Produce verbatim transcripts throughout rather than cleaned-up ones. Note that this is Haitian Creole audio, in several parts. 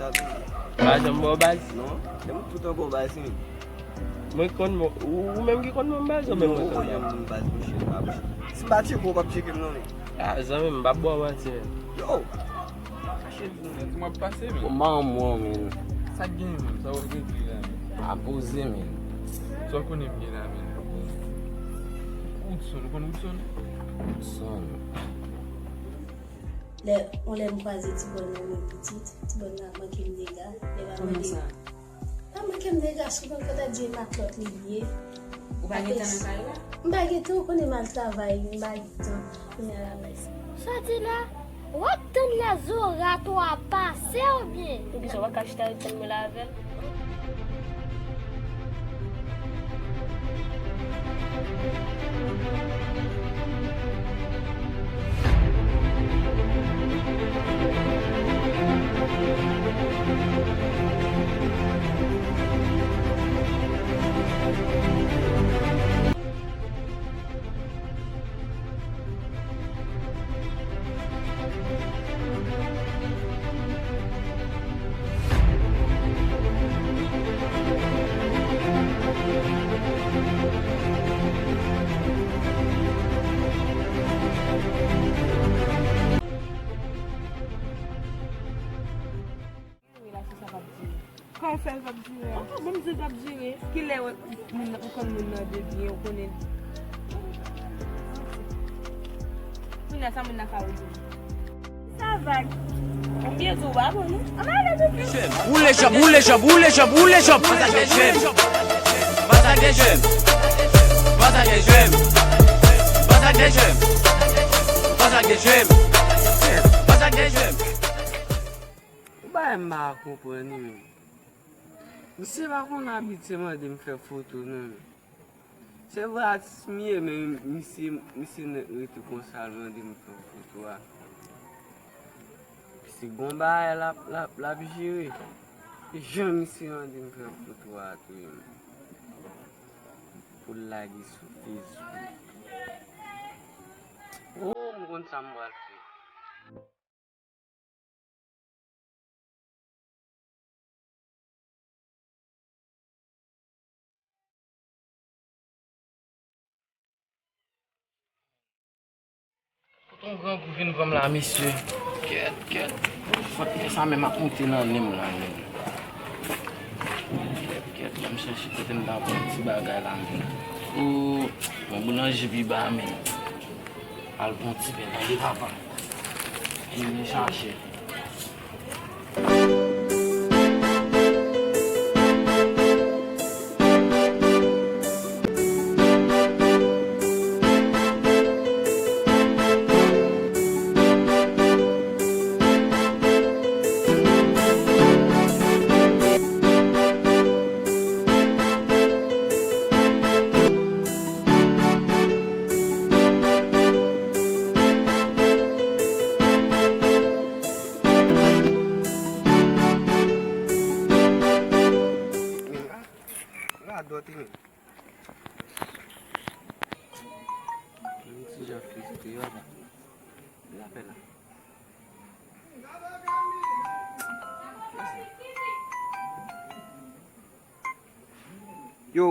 M pa janm ba w baz. Non, se mwen ki tout an ba w baz, wi. Mwen konn mwen, ou, ou menm ki konn mwen baz, ou menm mwen konn baz. Non, ou pa janm moun baz, monchè, pa monchè. Si m pa tcheke w, w p ap tcheke m non, men. Ah, zanmi m, m p ap ba w manti, men. Yo! Kache di nou, men. Kòman w ap pase, men? Kòman w, men? Sa k gen, men? Sa w ap regle la, men? A poze, men. Sa w konnen m gen la, men? Woodson, ou konn Woodson? Woodson. Lè, yon lè m kwaze ti bòn nan, mwen pitit, ti bòn nan ap manke m dega. Lè m ap mande. Kòman sa? Pa manke m dega, sou konn kanta di e matlòt li ye. Ou pa gen tan nan kay la? M pa gen tan, ou konnen m al travay, m pa gen tan. Kounye a la bay sa. Sa w di la? W ap tann lè zora twa pase oubyen? Oubyen sa w pa ka chita ret tann mwen la avè l? Kòman w fè l p ap dire? Ah, bon, m di l p ap dire. Kilè w, moun nan, ou konn moun nan de byen, ou konnen. Kounye a sa moun nan ka regle. Sa vag. Ou byen di w pa bon, non? Ann ale pitit. Woule jòb, woule jòb, woule jòb, woule jòb. Baz ak de jwèm. Baz ak de jwèm. Baz ak de jwèm. Baz ak de jwèm. Baz ak de jwèm. Baz ak de jwèm. Yon bagay m pa konprann wi. Misye pa konn abitye mande m fè foto non. Se vre atis m ye, men misye, misye nèk rete konsa l mande m fè foto a. Se gon bagay l ap, l ap, l ap jere. Se jan misye mande m fè foto a tou wi. Pou l lage sou Facebook. Oh, m konn sa m pral fè. Fout yon grangou vin pran m la, mesye. Kèt, kèt. Fòt fè sa menm ap monte nan nen m la, menm. Kèt, kèt, ban m chèche kote m ta pran ti bagay la, menm. O, yon boulanje pi ba, menm. Al pran ti pen, tande papa. Vin chache. Radòt wi menm. Menm ti jan fristre yo ap lapè la. Yo.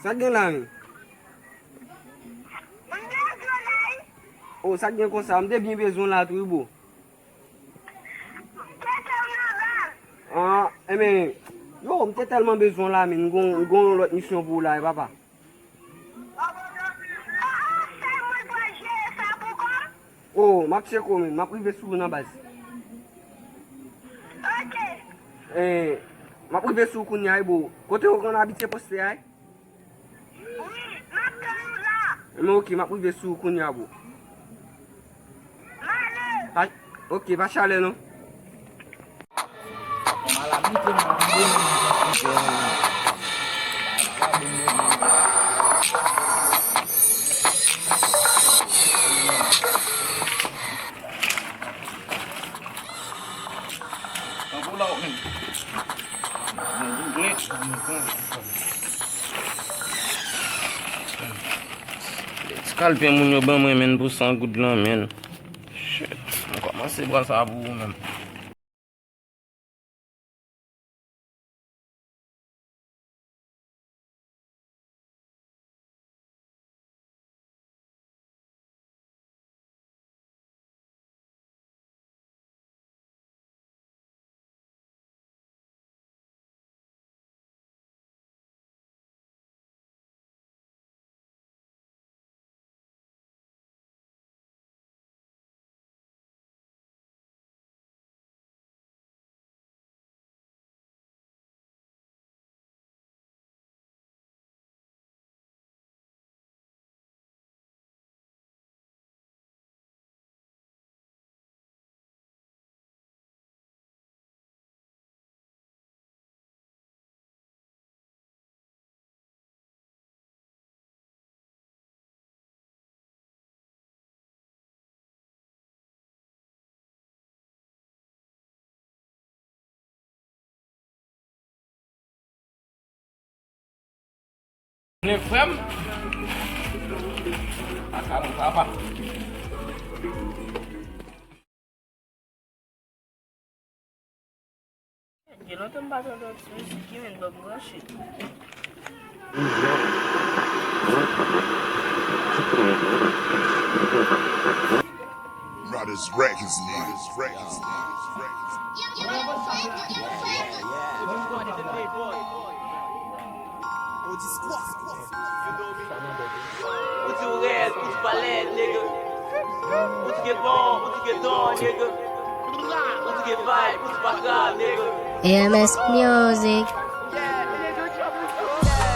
Sa k gen la menm? O, sa k gen konsa? M te byen bezwen w la tou wi bro. Ah, enben, yo, m te tèlman bezwen w la menm. M gon, m gon yon lòt misyon pou ou la wi papa. Oh, m ap tcheke w menm. M ap rive sou ou nan baz. Ok. Eh, m ap rive sou ou kounye a wi bro. Kote w konn abitye poste a wi? Wi, m ap tann ou la. Enben ok, m ap rive sou ou kounye a bro. Pa, ok, pa chalè non. Ti kalpen moun yo ban mwen menm pou san goud lan menm. Sa se bwa sa pou ou menm. Vle frè m? Paka mwen papa. Gen lontan m pa tande yon ti mizik ki menm ban m branche. Riders Records, niggas. Records, niggas. Records, niggas. Ou di w rèd, ou di w pa lèd, nigga. Ou di w gen don, ou di w gen don, nigga. Ou di w gen vibe, ou di w pa grav, nigga. A M S Music.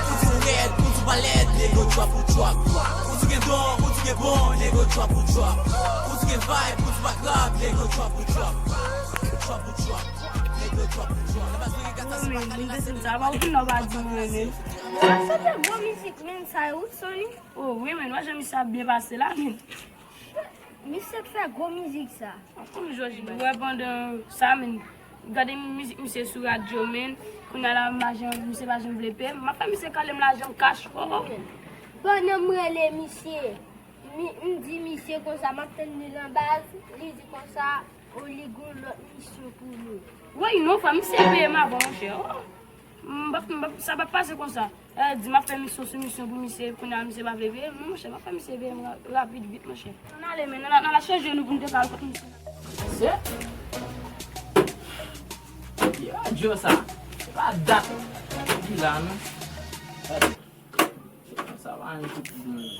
Ou di w rèd, ou di w pa lèd, nigga, drop ou drop. Ou di w gen don, ou di w gen bon, nigga, drop ou drop. Ou di w gen vibe, ou di w pa grav, nigga, drop ou drop. Drop ou drop, nigga, drop ou drop. Sa pa ou ki nò pa di mwen, men. Sa se te gwo mizik, men, sa e ou ki soni? Oh, wi, men, wè jan misye ap byen pase la, men. Misye k fè gwo mizik sa. Kòm Jòj, wè pandan sa, men, gade mizik misye sou radyo, men, kounye a la, m pa janm, misye pa janm vle peye m. M ap fè misye kale m lajan kach, oh, oh. Pandan m rele misye, mi, m di misye konsa, m ap tann li nan baz, li di konsa, oh, li gon lòt misyon pou nou. Wi, non, frè, misye peye m avan, monchè, oh. M p ap, m p ap, sa p ap pase konsa. Eh, di m ap fè misyon sou misyon pou misye, kounye a misye pa vle peye m. Non, monchè, m ap fè misye peye m ra-, rapid, vit, monchè. Ann ale, men, ann al, ann al chanje nou pou n te ka al kot misye. Se? Ki radyo sa? Se pa dat ki la, non. Sa pa anyen ki pou mwen.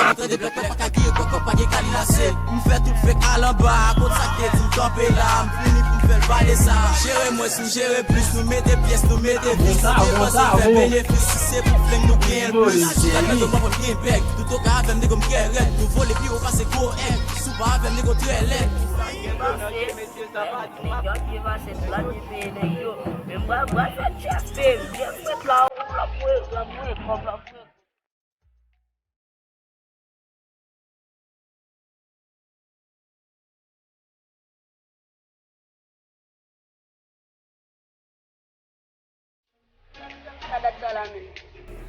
Antre de blòk, pa ka kriye kòkò, pa gen kalilase. M fè tout fake al anba, kot sa k te di m kanpe la. M fini pou m fè l pale sa. Jere mwen si w jere plis, nou mete pyès, nou mete vis. Nou depanse, fè benefis, si se pou flenk, nou genyen l plis. Gad mèt ou pa konn gen bèk, tout oka avè m, nèg m trè rèd. Nou vole pi wo pase gwo èg, si w pa avè m, nèg w trè lèd. Nèg yo ap pase plat epi nèg yo. Men m pral, pral fè Jeff, baby. Jeff fèt la, w ap voye, w ap voye kòb, w ap voye. Sa dat sa la, men.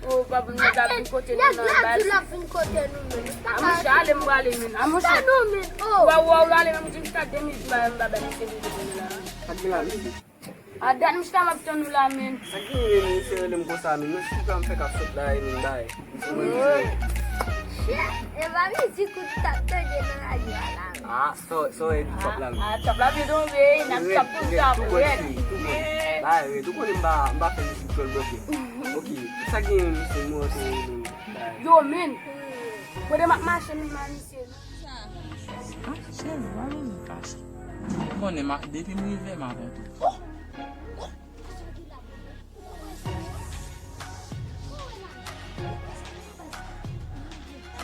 Oh, papa, nèg la vin kote nou nan baz. Nèg la di l ap vin kote nou, men. A, monchè, ale m prale, men. A, monchè. Sa non, men. Oh. Wa, wa, ale, men, m di m ta de minit, m pa, m pa bay misye vin kote nou la. Sa gen la, mesye? A, dat, misye, m ap tann ou la, men. Sa gen, men, misye rele m konsa, men. Non, si m fè k ap sot la, e, men, bay. Misye, mwen, misye. Shit, e pa mizik ou t ap tande nan radyo a la. Ah, so, so, e di top la, men. Ah, top la byen tonbe, n ap top pou top, red. Tou bon, tou bon. Bay, red, ou konnen m pa, m pa fè mizik kè l bloke. Ok, sa gen, misye, mwen, se, bay. Yo, men. Kote m ap mache, men, ma misye. Ah, cheri, pa vin fache. Ou konnen, ma, depi m rive, m avè tou.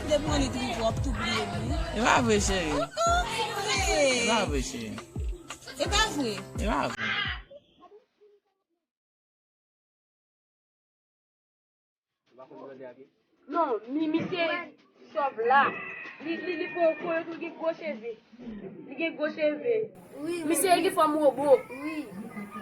Depi mwen li trip w ap tou bliye m, wi. E pa vre, cheri. E pa vre. E pa vre, cheri. E pa vre. E pa vre. Non, mi, misye chòv la. Li, li, li poko, yo tou gen gwo cheve. Li gen gwo cheve. Wi, misye gen fòm wobo. Wi.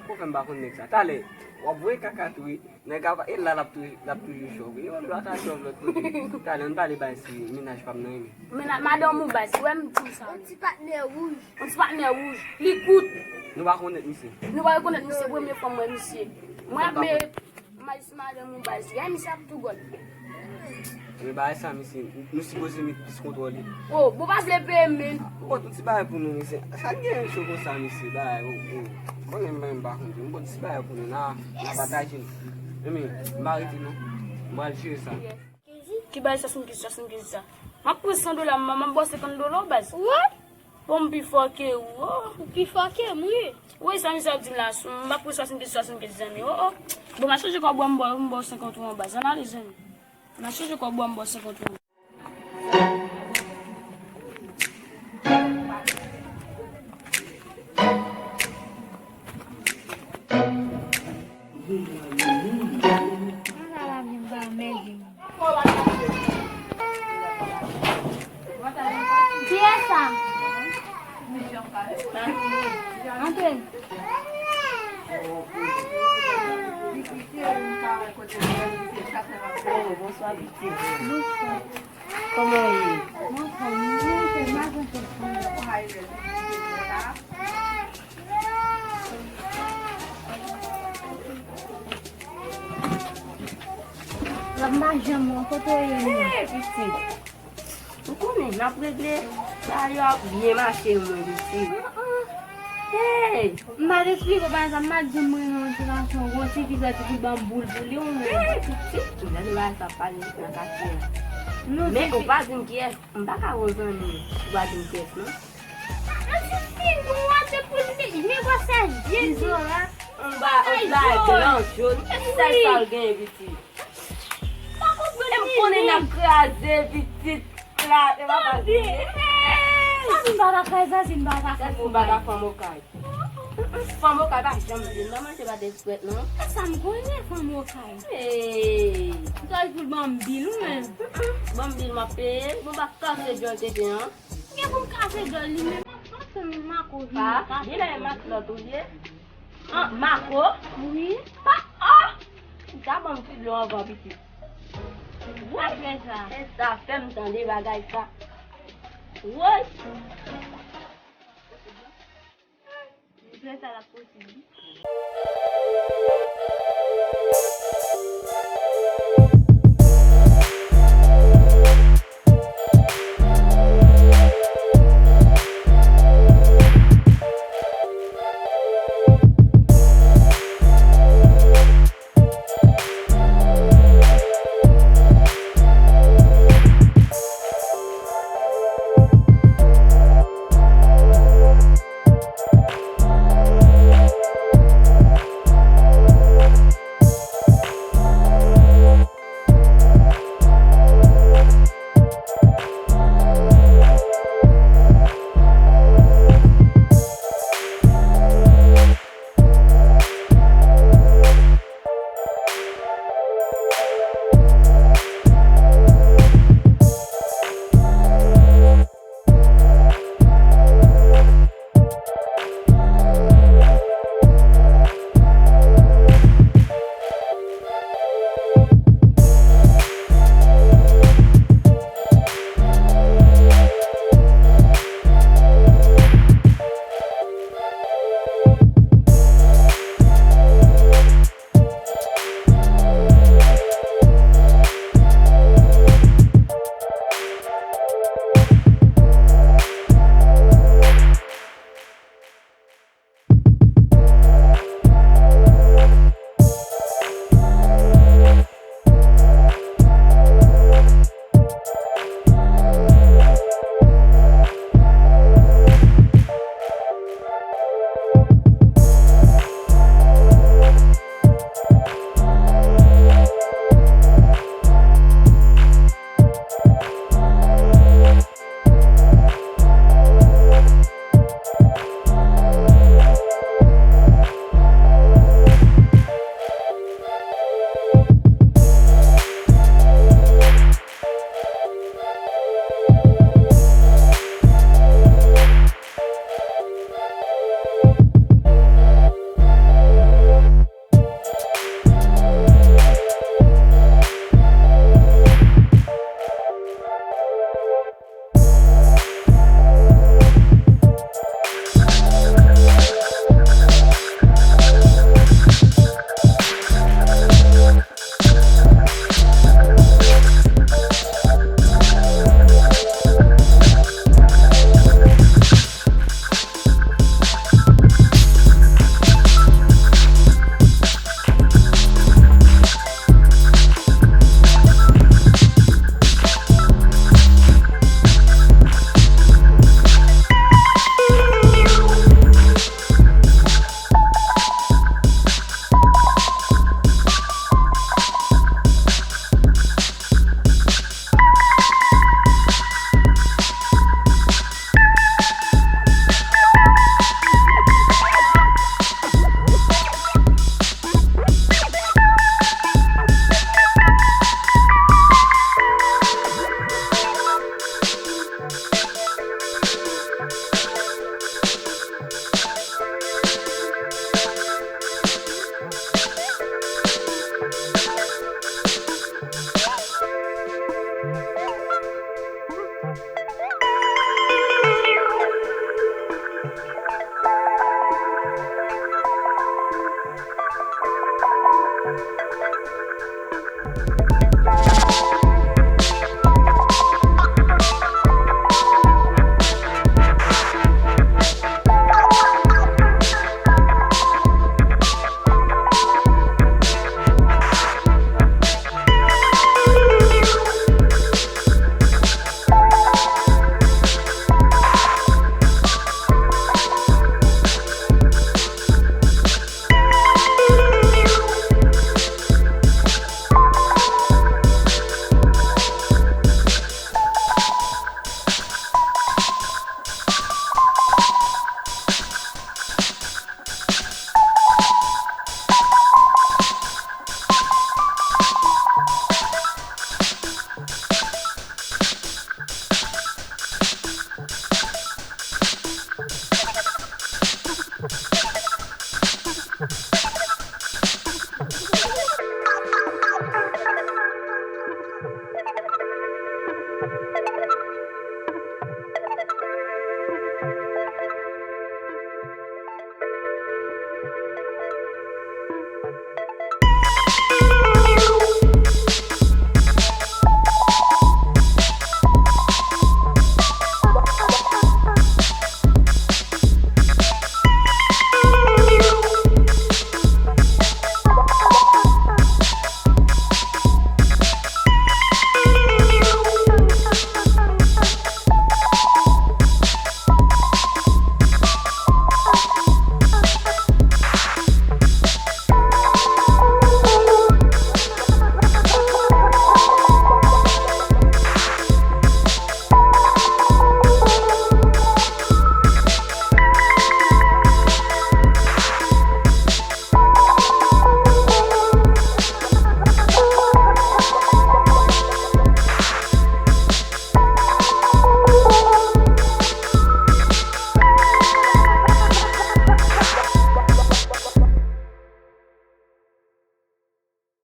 Ou fè m pa konn nèg sa. Talè, w ap voye kaka tou wi. Nèg ap, e la l ap tou, l ap toujou chòv. Yo, l ap chòv lòt kote. Talè, ann pale bay si mennaj pa m nan wi. Mennaj madanm ou baz, wè m di w sa. Yon ti patnè wouj. Yon ti patnè wouj. Li kout. Nou pa konn nèt misye. Nou pa rekonèt misye, premye fwa m wè misye. Mwen ap me, m al si madanm ou baz. Gade misye ap tou gòl. Men bagay sa, mesye, nou sipoze met plis kontwòl li. Oh, bon, pa vle peye men. Bon, tout ti bagay pou nou, mesye. Sa k gen cho konsa, mesye, bagay, oh, oh. Konnen mwen, m pa konn di, m bon ti bagay pou nou, n a, n a pataje l. Men, men, m pa rete non. M pral jere sa. Ki bagay swasannkenz, swasannkenz sa? M ap pran san dola, m, m ap ba w senkant dola, baz. What? Bon, m pi fò ke ou, oh. Ou pi fò ke m, wi. Wi, sa misye ap di m la, m ap pran swasannkenz, swasannkenz, zanmi, oh, oh. Bon, m a chanje kòb ou an, m ba w, m ba w senkant ou an baz. Ann ale, zanmi. M a chanje kòb ou an, m ba w senkant ou an. Kiyès sa? Antre. Oh, bonswa, pitit. Bonswa. Kòman w ye? Mwen anfòm, mwen se madanm. Lòm pa janm mwen, kote w ye menm? Hey, pitit. Ou konnen, n ap regle sa, yo ap byen mache, mwen, pitit. Hey! M pa t eksplike w, pa egzanp, m pa t di m renmen yon ti gason, yon ti fi soti pou ban m boul pou li, ou menm. Hey, pitit, m tande bagay sa ap pale nan katye a. Men ou pa di m kiyès, m pa ka wè w zanmi, ou pa di m kiyès, non. An ti fi, bon, w ap depoze, men gwosè je li. Izola. M ba, m ba gran jòn. Sèl sa l genyen, pitit. Pa konprann. E m konnen n ap kraze, pitit. Kraze, papa. Tande. Sa si m pa ta kraze, sa si m pa ta fè. Sa si m pa ta fè mokay. Fanm okay pa janm vle, non, manje pa deskwèt, non. E sa m konnen fanm okay. Hey. Sa l pou l ban m bil, ou menm. Ban m bil, m ap peye. Bon, pa kase djòl tete an. Gen pou m kase djòl li menm. An, fanm mako vini. Ah, li la e matlòt ou ye. An, mako? Wi. Ah, ah. Ou ta ban m ti dlo anvan, pitit. Woy. Apre sa. E sa fè m tande bagay sa. Woy. Jwèt sa l ap posib wi.